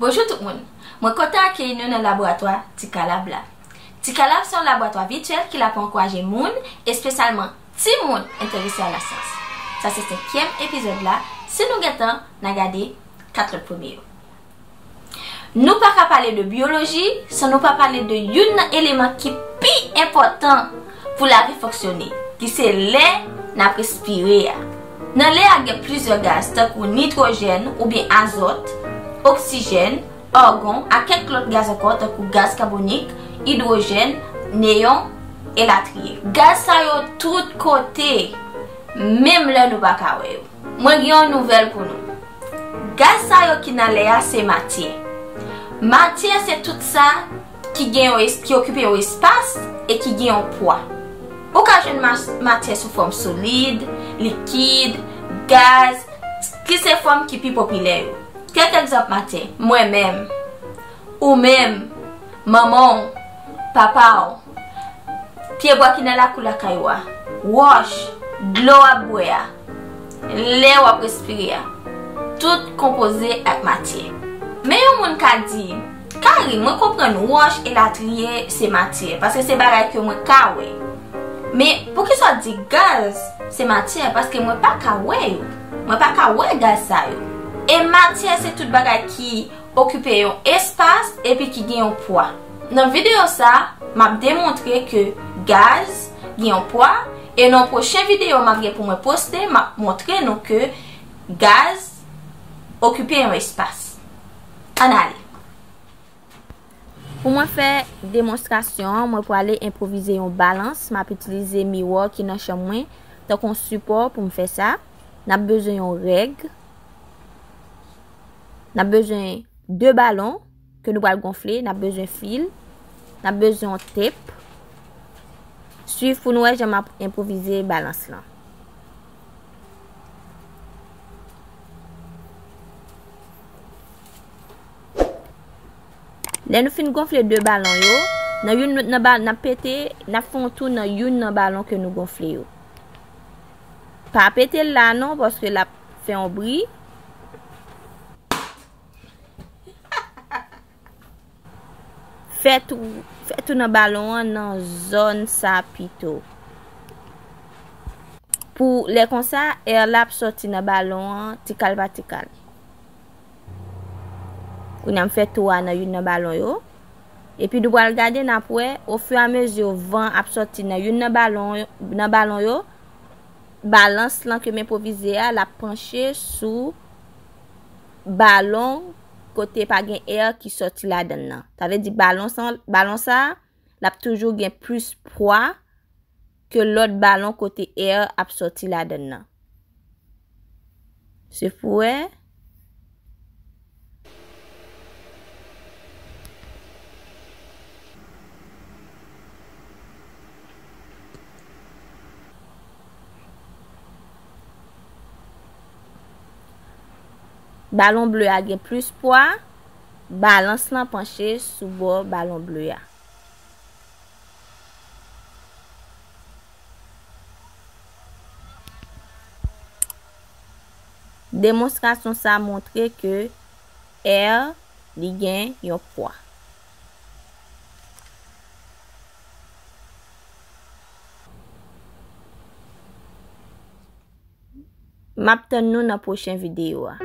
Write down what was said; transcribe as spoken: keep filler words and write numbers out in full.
Bonjou tout moun. Mwen kontan akeyi nou nan laboratwa Ti Kalab la. Ti Kalab se yon laboratwa vityèl ki la pou ankouraje moun, espesyalman timoun, enterese a lasyans. Sa se senkyèm epizòd la. Si nou gen tan, n a gade kat lòt premye yo. Nou pa ka pale de byoloji san nou pa pale de youn nan eleman ki pi enpòtan pou lavi fonksyone, ki se lè n ap respire a. Nan lè a gen plizyè gaz, tankou nitwojèn oubyen azòt, oksijèn, ègon, ak kèk lòt gaz ankò, tankou gaz kabonik, idwojèn, neyon, elatriye. Gaz sa yo tout kote, menm lè nou pa ka wè yo. Mwen gen yon nouvèl pou nou. Gaz sa yo ki nan lè a se matyè. Matyè se tout sa ki gen yon es-, ki okipe yon espas e ki gen yon pwa. Ou ka jwenn mas-, matyè sou fòm solid, likid, gaz, ki se fòm ki pi popilè yo. Kèk egzanp matyè, mwen menm, ou menm, manman w, papa w, pyebwa ki nan lakou lakay ou a, wòch, dlo w ap bwè a, lè w ap respire a, tout konpoze ak matyè. Men yon moun ka di, Karine, mwen konprann wòch elatriye se matyè, paske se bagay ke mwen ka wè. Men poukisa w di gaz se matyè? Paske mwen pa ka wè yo. Mwen pa ka wè gaz sa yo. E matyè se tout bagay ki okipe yon espas epi ki gen yon pwa. Nan videyo sa, m ap demontre ke gaz gen yon pwa, e nan pwochen videyo m ap gen pou mwen poste, m ap montre nou ke gaz okipe yon espas. Ann ale. Pou mwen fè demonstrasyon an, mwen prale enpwovize yon balans. M ap itilize miwa ki nan chanm mwen tankou yon sipò pou m fè sa. N ap bezwen yon règ. N ap bezwen de balon ke nou pral gonfle. N ap bezwen fil. N ap bezwen yon tep. Swiv pou nou wè jan m ap enpwovize balans lan. Lè nou fin gonfle de balon yo, nan youn nan ba-, n ap pete, n ap fè yon tou nan youn nan balon ke nou gonfle yo. Pa pete l la non, paske l ap fè yon bri. Fè tou, fè tou nan balon an nan zòn sa pito. Pou lè konsa, è la ap sòti nan balon an tikal pa tikal. Kounye a m fè tou a nan youn nan balon yo. Epi nou pral gade, n ap wè, ofiramezi van ap sòti nan youn nan balon, nan balon yo, balans lan ke m enpwovize a, l ap panche sou balon kote pa gen è ki sòti ladan l nan. Sa vle di balon sa, balon sa, l ap toujou gen plis pwa ke lòt balon kote è ap sòti ladan l nan. Se pou wè. Balon ble a gen plis pwa, balans lan panche sou bò balon ble a. Demonstrasyon sa montre ke è li gen yon pwa. M ap tann nou nan pwochen videyo a.